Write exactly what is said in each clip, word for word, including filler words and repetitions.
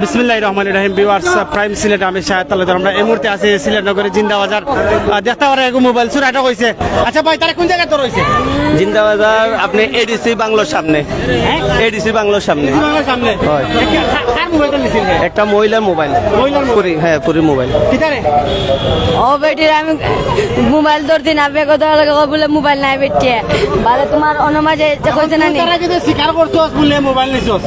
বিসমিল্লাহির রহমানির রহিম। Viewers, prime Sylhet, আমি শাহেদ তালুকদার। আমরা এই মুহূর্তে আছি সিলেট নগরী জিন্দাবাজার। আহ, দেখতা পাররা এগু মোবাইল চুর আটক অইছে। আচ্ছা ভাই, তারা কুন জাগাত ধরা অইছে? জিন্দাবাজার, আপনে এডিসি বাংলোর সামনে। হ্যাঁ? এডিসি বাংলোর সামনে। এডিসি বাংলোর সামনে? হয়। একটা কা-, কার মোবাইলটা নিছিল হে? একটা মহিলার মোবাইল। মহিলার মোবাইল? ফুরি, হ্যাঁ, ফুরি মোবাইল। কিতারে? ও বেটির আমি মোবাইল ধরছি না, বেগো ধরা লাগে, ও বলে মোবাইল নাই বেটিয়ে। বাদে তোমার অন্য মাঝে যে কইছে না নি? তারা কিন্তু স্বীকার করছস বলে মোবাইল নিছস।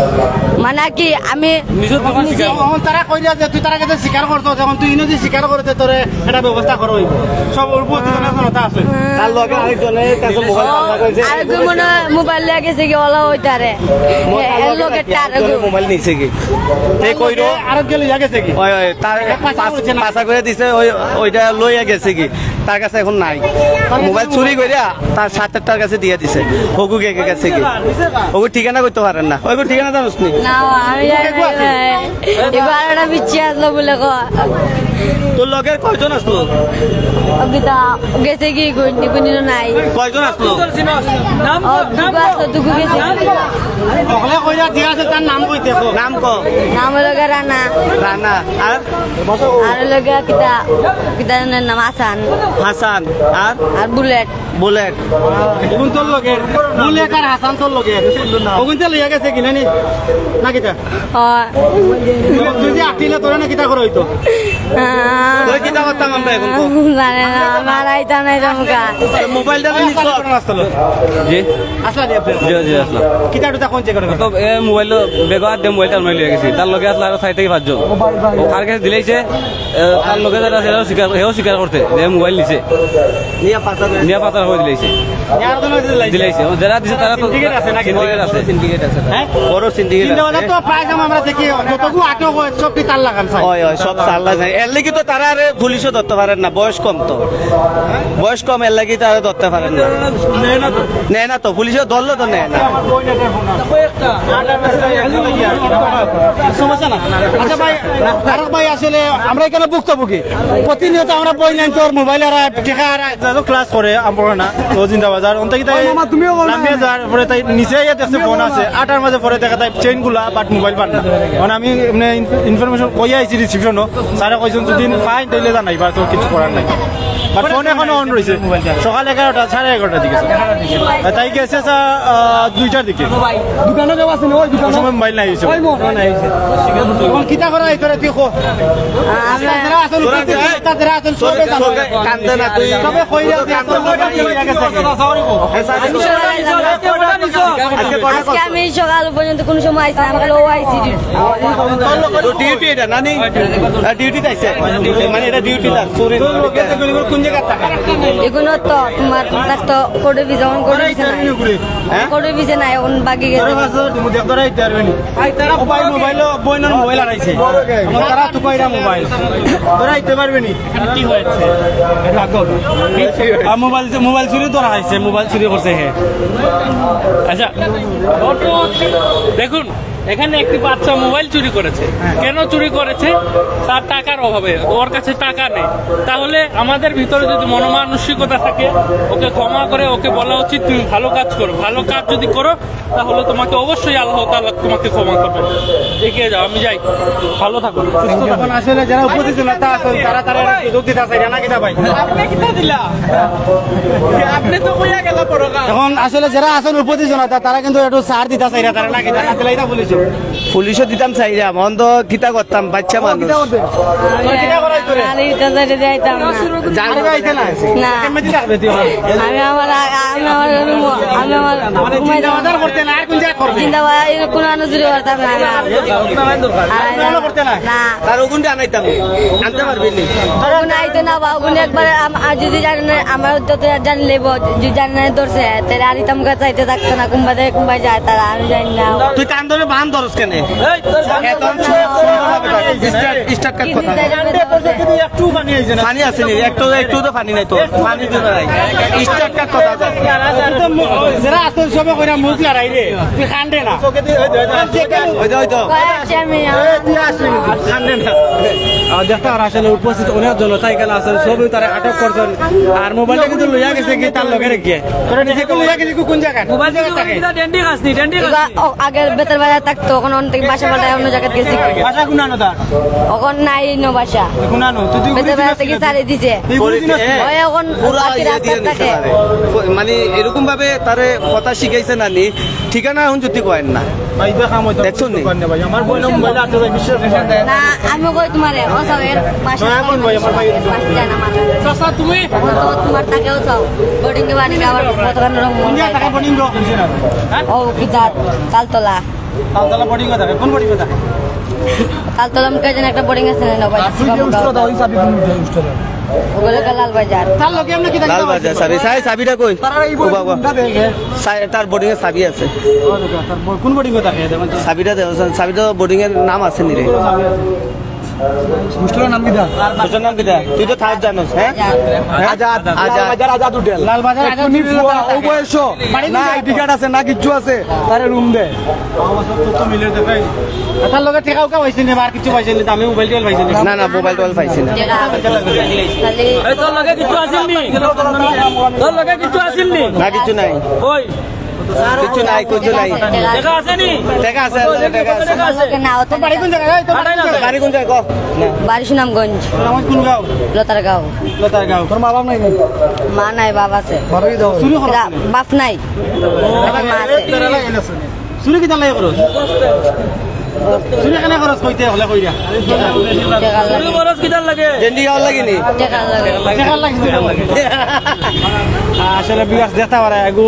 মানে কি আমি নিজে তখন স্বীকার। এখন তারা কইরা যে তুই তারা কাছে স্বীকার করছস, এখন তুই ইনো যদি স্বীকার করে দে, তোরে একটা ব্যবস্থা করা হইব। সব উপস্থিত জনতা আছে। তার লগে আরেকজনের কাছে মোবাইল পাওয়া গেছে। আরেকজন মনে হয় মোবাইল লইয়া গেছে কি, ওলা হইতারে। এর লগে তার মোবাইল নিছে কি? এ কইরো? আরেক গেলে ইয়া গেছে কি? ওই, ওই, তার পাশা পাস-, করছে না। পাশা করে দিছে, ওই, ওইটা লইয়া গেছে কি? তার কাছে এখন নাই। মোবাইল চুরি করিয়া তার সাথেরটার কাছে দিয়া দিছে। হগু কে কে গেছে কি? হগু ঠিকানা করতে পারেন না। ওই ঠিকানা জানোস নি? না, আমি জানি না। এবার একটা বিচ্ছি আসলো বলে কয়। তোর লগে কয়জন আসলো? ও কিতা, গেছে কি, গুনি, গুনি নাই। কয়জন আসলো? ও, দুগু আসলো, দুগু গেছে। সকলে কইরা জিজ্ঞাসা তার নাম কইতে কো। নাম কো? নাম হলো গিয়া রানা। রানা। আর? আর হলো গিয়া কিতা, কিতা জানি নাম, হাসান। হাসান। আর? আর বুলেট। বুলেট। এখন তোর লগে। বুলেট আর হাসান তোর লগে। ওগুনতে লইয়া গেছে কি না নি? না কিতা? ও। তুই যে আটিলে তোরা না কিতা করে হইতো? আহ। তোরা কিতা করতাম আমরা এখন? জানে না, আমার আইতা নাই জমকা। মোবাইলটা তো নিছ। জি? আসলা দিয়া। জি, জি, আসলাম। কিতা টুতা কোন চেক করে? তো এ মোবাইল বেগো আর দে মোবাইলটা আমরা লইয়া গেছি। তার লগে আসলে আরো চাইর থাকি পাঁচজন। ও কার কাছে দিলাইছে, এ, তার লগে যারা আছে, এরাও স্বীকার, এও স্বীকার করছে যে মোবাইল নিছে। নিয়া পাচার করে। নিয়া পাচার করে দিলাইছে। নিয়া আর তো নয় দিলাইছে। দিলাইছে। ও যারা দিছে তারা তো সিন্ডিকেট আছে নাকি? সিন্ডিকেট আছে। সিন্ডিকেট আছে। হ্যাঁ? বড় সিন্ডিকেট আছে। চিন্তা ভাবনা তো প্রায় সময় আমরা দেখি, যতগু আটক হয়, সব কি তার লাগান চায়? হয়, হয়, সব তার লাগান। এর লাগি তো তারা আরে পুলিশও ধরতে পারেন না, বয়স কম তো। বয়স কম, এর লাগি তারা ধরতে পারেন না। নেয় না তো। নেয় না তো, পুলিশও ধরলে তো নেয় না। সমস্যা না। আচ্ছা ভাই, আরক ভাই, আসলে আমরা এখানে ভুক্তভোগী, প্রতিনিয়ত আমরা বই নেন তোর মোবাইল আর টেকা আর যত ক্লাস করে আমরা না, ও জিন্দাবাজার, অন্তে কি তাই ওই মামা, তুমিও বলো না। লামিয়া যার পরে তাই নিচে আইয়া দেখছে ফোন আছে, আটার মাঝে পরে দেখা তাই চেইন গুলা, but মোবাইল পান না। কারণ আমি এমনি ইনফ-, ইনফরমেশন কইয়া আইছি রিসিপশনও, স্যারে কইছেন যদি ফাইন তাইলে জানাই, বাস কিছু করার নাই। But ফোন এখনো অন রইছে। সকাল এগারোটা, সাড়ে এগারোটার দিকে। আর তাই গেছে সা-, আহ, দুইটার দিকে। দোকানে যাওয়া আছে না, ওই দোকানে? ওই সময় মোবাইল নাই হইছে। ওই মোবাইল নাই হইছে। এখন কিতা করা হয় তোরা তুই কো? আমরা যারা আছেন উপস্থিত, যারা আছেন সবে জানো। কান্দে না তুই। সবে কইরা যে এখন কয়টা দিয়ে গেছে। আজকে আমি সকাল পর্যন্ত কোনো সময় আইছি না, আমি খালি ও আইছি। তো ডিউটি এটা না নি? আহ, ডিউটিতে আইছে। মানে এটা ডিউটি তার, চুরি। কোন জায়গা? এগুলো তো তোমার, তোমার তো কোর্টে ভিসা, অন কোর্টে ভিসা নাই। হ্যাঁ? কোর্টে ভিসা নাই, এখন বাকি গেছে। ধরো, ধরো, তুমি দেখ, ধরো, আইতে পারবে নি? ও ভাই, মোবাইল, বইনের মোবাইল হারাইছে। তারা তো কইরা মোবাইল। ধরো, আইতে পারবে নি? কি হয়েছে? আর মোবাইল, মোবাইল চুরি ধরা হয়েছে, মোবাইল চুরি করছে হে। আচ্ছা, দেখুন, এখানে একটি বাচ্চা মোবাইল চুরি করেছে। কেন চুরি করেছে? তার টাকার অভাবে, ওর কাছে টাকা নেই। তাহলে আমাদের ভিতরে যদি মনমানসিকতা থাকে, ওকে ক্ষমা করে ওকে বলা উচিত, "তুমি ভালো কাজ করো।" ভালো কাজ যদি করো, তাহলে তোমাকে অবশ্যই আল্লাহ তাআলা তোমাকে ক্ষমা করবে। এগিয়ে যাও, আমি যাই, ভালো থাকো, সুস্থ থাকো। এখন আসলে যারা উপস্থিত জনতা আছেন, তারা, তারা একটা সুযোগ দিতে চাই না, কিতা ভাই? আপনি কিতা দিলা? আপনি তো কইয়া গেল পরকাল। এখন আসলে যারা আছেন উপস্থিত জনতা, তারা কিন্তু একটু ছাড় দিতে চাই না, তারা না কিতা, না দিলে এটা পুলিশও। পুলিশও দিতাম চাইলাম, অন তো কিতা করতাম, বাচ্চা মানুষ। কিতা করতে? তোর কিতা করাই তোরে? আরে, এটা তো এটা যাইতাম না। জানবে আইতে না। না। কেমনে দিতে হবে তুই? আমি আমার, আমি আমার রুমো, আমি আমার মানে ঘুমাই যাবো। জিন্দাবাজার করতে না, আর কোন জায়গা করবে? জিন্দাবাজার, এর কোনো আনো চুরি করতাম না, না। আর কোনো আনো করতে না? না। তার ওগুনটা আনাইতাম, আনতে পারবি নি? ওগুন আইতো না বা, ওগুন একবারে আম-, আর যদি জানে না, আমার যত জানলে ব-, যদি জানে না ধরছে, তাহলে আর ইতাম করে চাইতে থাকতো না, কুম্বা থেকে কুম্বায় যায় তারা, আমি জানি না। তুই কান ধরে বান ধরস কেনে? এই, তোর বান এত ধরে সুন্দর হবে না। স্টার্ট, স্টার্ট কাট কথা। কি দিতে পানি আছে নি? একটু, একটু তো পানি নাই তো। পানি দিতে নাই। স্টার্ট কাট কথা তো। তো ম-, যারা আছেন সবে কইরা মুখ লড়াই রে। তুই কান্দে না। ওই তো, ওই তো। কয়েক টেমি আমার। কান্দে না। আর দেখতা পাররা আসলে উপস্থিত অনেক জনতা এখানো আছইন, সবউ তারে আটক করছইন। আর মোবাইলটা কিন্তু লইয়া গেছে কি তার লগর এগিয়ে। তোরা নিজে লইয়া গেছে কি কোন জাগাত? মোবাইল কিন্তু ডেন্ডি খাসনি, ডেন্ডি খাসনি। ও আগে বেতার বাজার থাকতো, অখন অন থাকি বাসা পাল্টাই অন্য জাগাত গেছে। বাসা কুনানো তার? অখন নাই ইনো বাসা। কুনানো? তুই, তুই বেতার বাজার থাকি ছাড়ি দিছে। তুই ঘুরে চিনস না? ওই অখন পুরা রাতি ইয়ে রাস্তাত ইয়ে থাকে। দিছে তারে। মানে এরকম ভাবে তারে কথা শিখাইছে নানি, ঠিকানা অখন যদি কইন না। ভাই, ইটা কাম অইতো না। দেখছো নি? দোকান নে ভাই, আমার বইন মোবাইল আছে ভাই, বিশ্বাস করো। না, আমি কই তুমারে, ও সব এর পাশে দয়া করুন ভাই, আমার ভাই। পাশে যায় না, মানে। চাচা, তুমি? ও তো তুমার তাকেও চাও। বোর্ডিং এ বাড়ি আবার কতক্ষণ রং মন ইন্ডিয়া যায়। তাকে বোর্ডিং রং। ও, কিতা? তালতলা। তালতলা বোর্ডিং কথা, কোন বোর্ডিং কথা? তালতলা মুখে যেন একটা বোর্ডিং আছে না, ভাই? আপনি যে উষ্টা দাও, ওই চাবি কোন উষ্টা দাও? ওগুলো লাল বাজার। তার লগে আমরা কি দেখতে লালবাজার চাবি, সাই চাবিটা কই? তারা এই ও বাবা। বোর্ডিংটা দেখে। সাই-, তার বোর্ডিং এর চাবি আছে। ও, দেখো, তার বো-, কোন বোর্ডিং কথা দেখে? দেখো। চাবিটা দেও, চাবিটা বোর্ডিং এর নাম আছে নি রে? হোস্টেলর নাম কিতা? হোস্টেলর নাম কিতা? তুই তো থার্ড জানোস, হ্যাঁ? আজাদ। আজাদ। লালবাজার আজাদ হোটেল। লালবাজার আজাদ তুমি হোটেল। ফুয়া, ও বয়স। বাড়ি কোন না, জায়গা? আইডি কার্ড আছে, না কিচ্ছু আছে। তারে রুম দে। তার লগে টেকা উকা পাইছে নি, আর কিছু পাইছে নি, দামি মোবাইল টোবাইল পাইছে নি? না, না, মোবাইল টোবাইল পাইছে না। এই তোর লগে কিছু আছিল নি? তোর লগে কিছু আছিল নি? না, কিছু নাই। ওই। কিছু নাই, কিছু নাই। টেকা আছে নি? টেকা আছে, টেকা আছে। টেকা আছে। না, ওটা বাড়ি কোন জায়গায়? তোর বাড়ি কোন জায়গায়? বাড়ি কোন জায়গায়? ক। না। বাড়ি সুনামগঞ্জ। সুনামগঞ্জ কোন গাঁও? লতার গাঁও। লতার গাঁও। তোর মা বাপ নাই নি? মা নাই, বাপ আছে। বাবা কি দাও? চুরি করো? বাপ নাই। একটা মা আছে। চুরি কিতার লাগি করস? চুরি কেনে করস কইতে হলে কইরা। টেকা লাগে। চুরি করস কিতার লাগি? গেন্ডি খাওয়ার লাগি নি? টেকা লাগে। টেকা লাগে, টেকা লাগে। আসলে বিয়াস দেখতা পাররা, এগু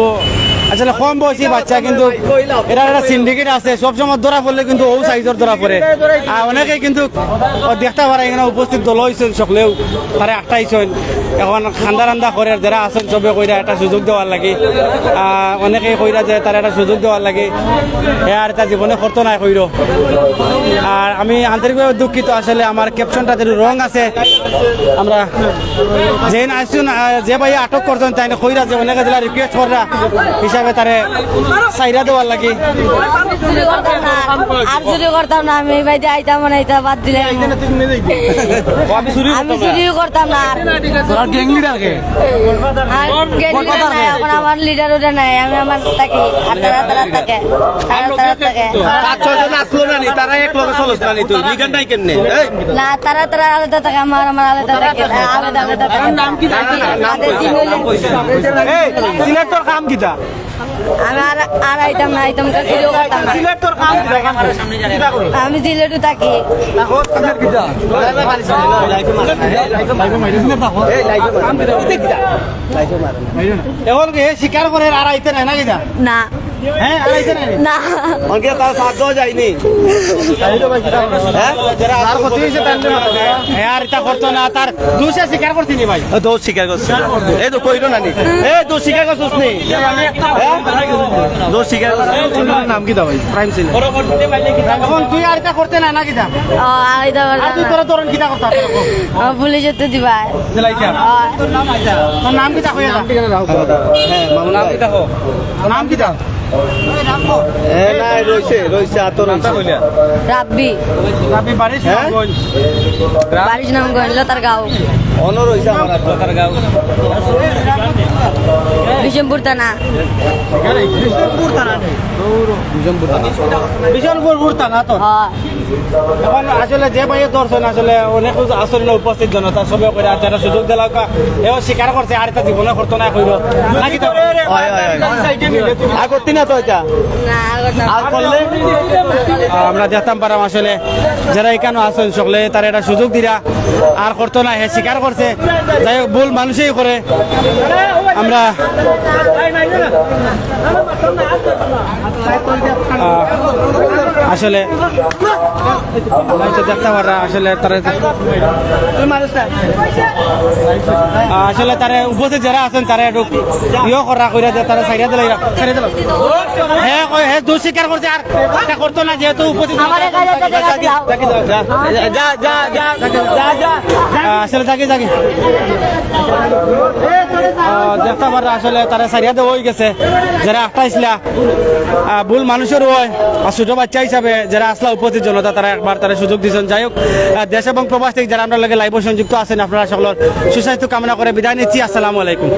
আসলে কম বয়সী বাচ্চা, কিন্তু এরা একটা সিন্ডিকেট আছে, সব সময় ধরা পড়লে কিন্তু ও সাইজর ধরা পড়ে। আর অনেকে কিন্তু ও দেখতা পাররা এখানো উপস্থিত দল অইছইন সকলেউ, তারা আটকাইছইন। এখন খান্দা রান্দা করের, যারা আছইন সবে কইরা একটা সুযোগ দেওয়ার লাগি। আহ, অনেকেই কইরা যে তারা একটা সুযোগ দেওয়ার লাগি। হে আর এটা জীবনে করতো নায় কইরো। আর আমি আন্তরিকভাবে দুঃখিত, আসলে আমার ক্যাপশনটাতে একটু রং আছে। আমরা যেইন আইছইন, আহ, যে ভাই আটক করছইন, তাইন কইরা যে অনেকে যেলা রিকোয়েস্ট কররা হিসাবে তারে ছাইড়া দেওয়ার লাগি। আর চুরি করতাম না, আমি এই বাড়িতে আইতাম না, এটা বাদ দিলাম। আমি চুরিও করতাম না আর। তোরা গ্যাং লিডার কে? আর গ্যাং লিডার নাই, এখন আমার লিডার উডার নাই, আমি আমার থাকি, আর তারা তারা থাকে, তারা তারা থাকে। পাঁচ ছয় জন আসলো না নি, তারা এক লগে চলস না নি তুই, লিডার নাই কেনে? এই। না, তারা তারা আলাদা থাকে, আমার আমার আলাদা থাকে, আলাদা আলাদা থাকে। নাম কি? না, না, না, নাম আমাদের কইছে, তিন নাম কইছে। এই, সিলেটর কাম কিতা? আমি আর, আর আইতাম না, আইতাম না, চুরিও করতাম না। সিলেটর কাম কিতা? কাম কিতা? কিতা করো? আমি সিলেটও থাকি। থাকো, সিলেট কিতা? সিলেট থাকো। এখন কি হে স্বীকার করের আর আইতে নায় না কিতা? না। হ্যাঁ, আর আইতে নায়? না। অনকে তার সাহায্য যায়নি। হ্যাঁ? যার ক্ষতি হইছে তার জন্য। হ্যাঁ, আর ইটা করতো না, তার দোষে স্বীকার করতে নি ভাই। ও দোষ স্বীকার করছে। এই তো কইলো না নি। এই দোষ স্বীকার করছস নি? হ্যাঁ? দোষ স্বীকার করছে। নাম কিতা ভাই? Prime scene. এখন তুই আর ইটা করতে না, না কিতা? ও, আর ইটা করতে আর তুই না। তোরা ধরন কিতা করতে? ও, পুলিশে তো দিবা। দিলাই কিতা? ও। তোর নাম কিতা কইয়া যা? হ্যাঁ, মামুন ভাই। নাম কিতা? এ, না, রইছে, রইছে, আতো রইছে। রাব্বি। রাব্বি বাড়ি হ্যাঁ? সুনামগঞ্জ। বাড়ি সুনামগঞ্জ, লতার গাঁও। অনো রইছে আমার আতো। লতার গাঁও। বিশনপুর থানা। বিশনপুর থানা। বিশনপুর থানা তো। হ্যাঁ। এখন আসলে যে ভাইয়ে ধরছইন, আসলে অনেক আছইন না উপস্থিত জনতা, সবে কইরা আর যারা সুযোগ দিলাউক্কা, এও স্বীকার করছে, আর ইটা জীবনে করতো না কইলো। নাকি তো? হয়, হয়, হয়। আর করতি না তো ইটা? না, আর করতাম না। আর করলে? আমরা দেখতাম পারাম আসলে যারা এখানো আছইন সকলে তারা একটা সুযোগ দিরা, আর করতো না, হে স্বীকার করছে। যাই হোক, ভুল মানুষেই করে। আমরা, আহ, আসলে, হয়তো দেখতা পাররা, আসলে তারা, আহ, আসলে তারা উপস্থিত যারা আছইন, তারা একটু ইয়ে করা কইরা যে তারা ছাইড়া দিলা, ছাইড়া দিলা। হে কয়, হে দোষ স্বীকার করছে, আর ইটা করতো না, যেহেতু উপস্থিত। আমার এখানে একটা জায়গা দাও। যা, যা, যা, যা, যা, যা। আহ, আসলে যাগি, যাগি। আহ, দেখতা পাররা আসলে তারা ছাইড়া দেওয়া অইগেছে। যারা আটকাইছলা, আহ, ভুল মানুষের অয়, আর ছোট বাচ্চা হিসাবে যারা আছলা উপস্থিত জনতা, তারা একবার তারা সুযোগ দিছইন। যাই হোক, আহ, দেশ এবং প্রবাস থাকি যারা আমরার লগে live-ও সংযুক্ত আছইন, আপনারা সকলর সুস্বাস্থ্য কামনা করি বিদায় নিচ্ছি। আসসালামু আলাইকুম।